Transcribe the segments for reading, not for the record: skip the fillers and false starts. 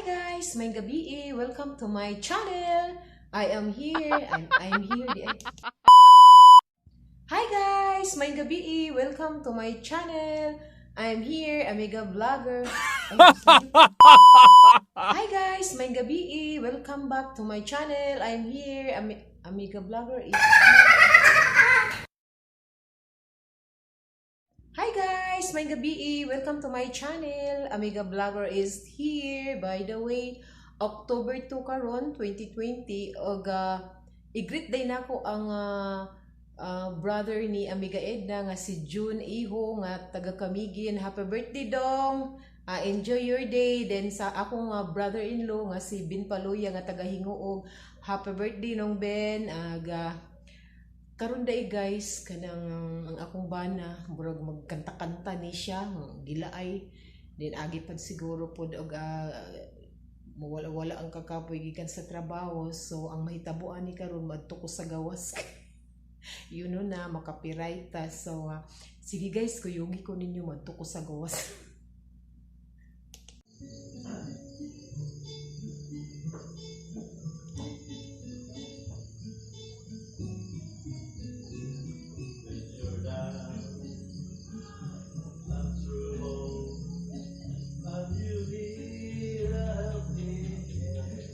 Guys! Maayong gabii! Welcome to my channel! I am here and I'm here. Hi guys! Maayong gabii! Welcome to my channel! I'm here, Amiga Vlogger. Ay, sorry. Hi guys! Maayong gabii! Welcome back to my channel. I'm here, Amiga Vlogger is here. Hi guys! Maayong gabii! Welcome to my channel. Amiga Vlogger is here. By the way, October 2 karon 2020, og i-greet day nako ang brother ni Amiga Edna nga si June Iho nga taga Camiguin. Happy birthday, dong! Enjoy your day. Then sa akong brother-in-law nga si Ben Paluya nga taga Hinguog. Happy birthday, nong Ben. Aga karon day guys, kanang ang akong bana murag magkanta-kanta ni siya, gilaay din, agi pad siguro pod og mawala-wala ang kakapoy gikan sa trabaho. So ang mahitabuan ni karon, madto ko sa gawas, you know na ma-copyright ta. So sige guys, kuyugi ko ninyo, madto ko sa gawas. When you're down and through hope and you need a helping hand.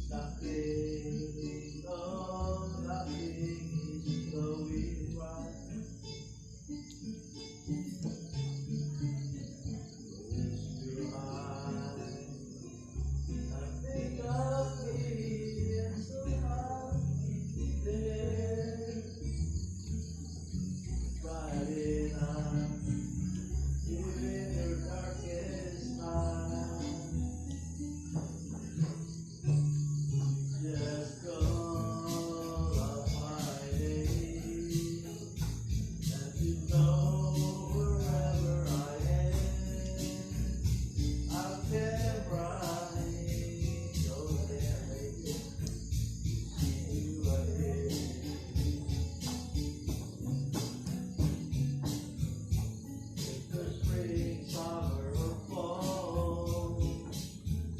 Nothing, oh, nothing is going right. Close your eyes and think of me and somehow be there. Friday night, even your darkest night. Just call out my name, and you know wherever I am, I'll come running, oh yeah, baby, to see you again. Winter, spring, summer, or fall,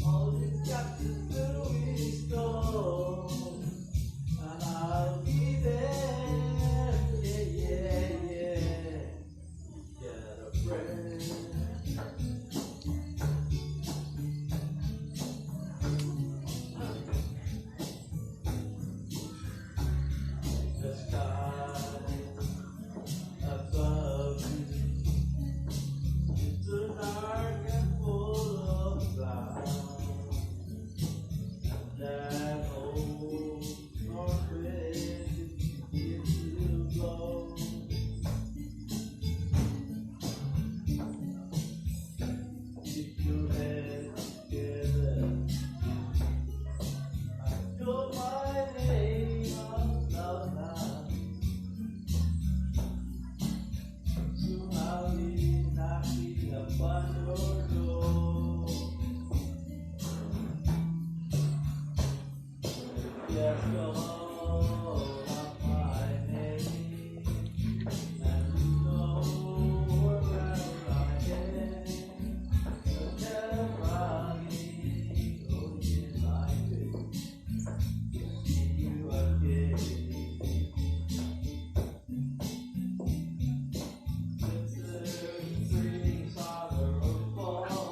all you got to do is call, and I'll be there. Yeah. Get a friend. The sky above you is so dark and full of clouds. And that old north wind begins to blow. Keep your head together and call my name out loud now. Soon I'll be knocking upon your door. Just call out my name, and you know wherever I am, I'll come running, oh yes I will, to see you again. Winter, spring, summer, or fall.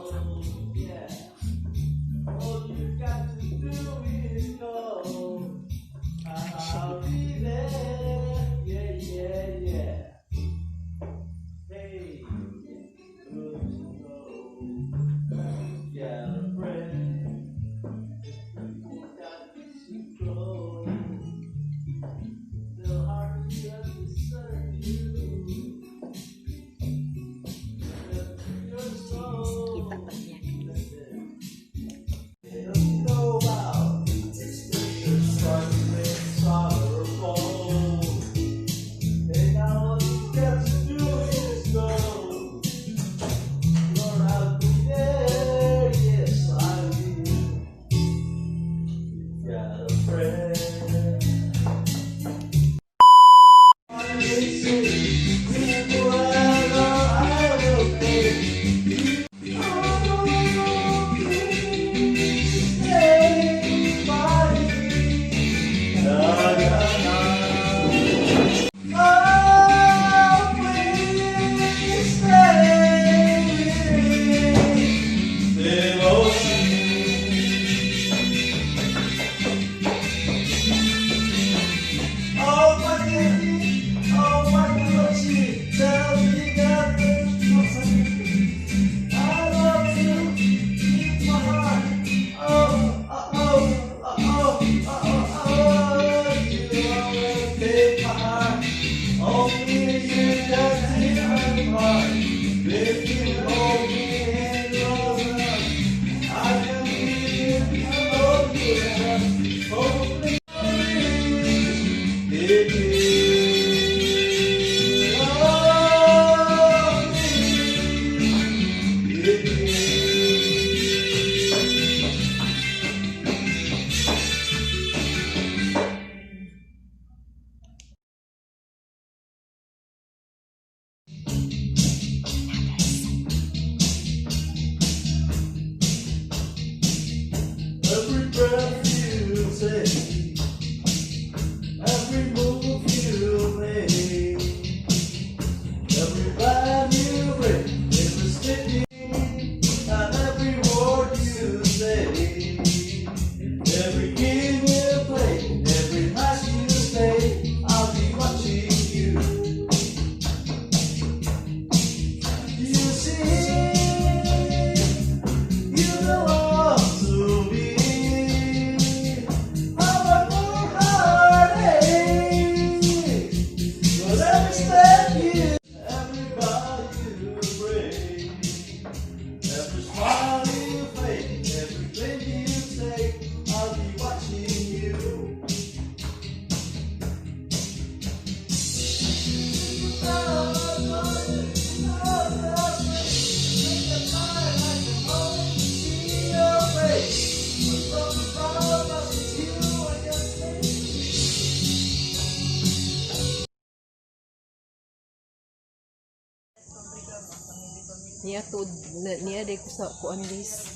Niya to na, niya day ko sa kuan, guys.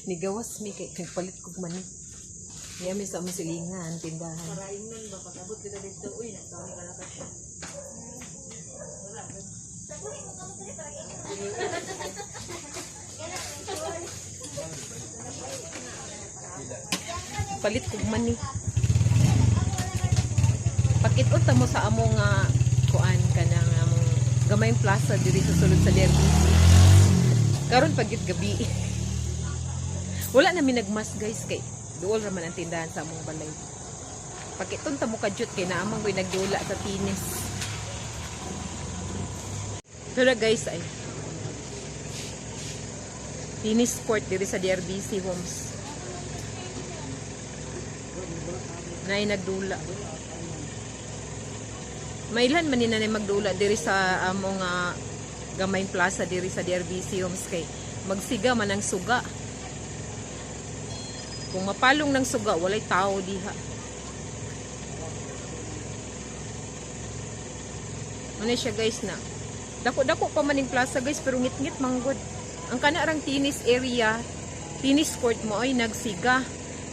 Nigawas mi kay nagpalit kog mani. Niya mi sa among silingan tindahan. Para ingnon ba, pag abot kita dito, uy, nagkawin ka na ka. Palit kog mani. Pakit-on ta mo sa among nga kuan, kanang among gamayng plaza diri sa sulod sa DRBC. Karon pagit gabi. Wala na mi nagmas, guys, kay duol ra man ang tindahan sa among balay. Pakit-on ta mo kadyot kay naa man ko'y nagdula sa tennis. Pero guys, ay tennis court diri sa DRBC Homes. Naay nagdula. Mailhan man ni na magdula diri sa among gamayng plaza diri sa DRBC Homes kay magsiga man ang suga. Kung mapalong ng suga, walay tao diha. Ano siya, guys, na? Dako-dako pa man ning plaza, guys, pero ngit-ngit manggod. Ang kanarang tennis area, tennis court mo ay nagsiga.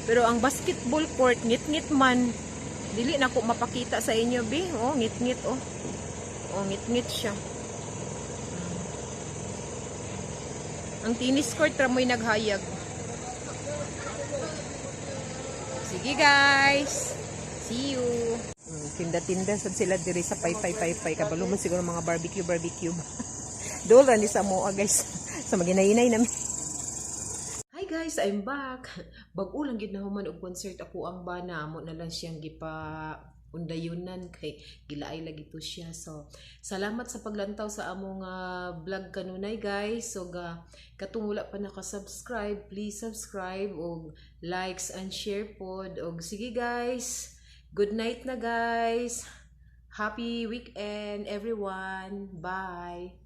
Pero ang basketball court, ngit-ngit man. Dili na ko mapakita sa inyo, bi. Oh, ngit-ngit oh. Oh, ngit-ngit siya. Ang tennis court ra mo'y naghayag. Sige, guys. See you. Tinda-tinda sad sila diri sa paypay paypay. Kabalo man siguro mga barbecue barbecue. Dool ra ni sa moa, guys. Sa maginainay nami. Hi guys, I'm back. Bag-o lang gid nahuman og concert ako ang bana mo na lang siyang gipa undayunan kay gilaay lagi to siya. So, salamat sa paglantaw sa among vlog kanunay, guys. So, ga katong wala pa naka-subscribe, please subscribe og likes and share pod. Og sige guys, good night na, guys. Happy weekend, everyone. Bye.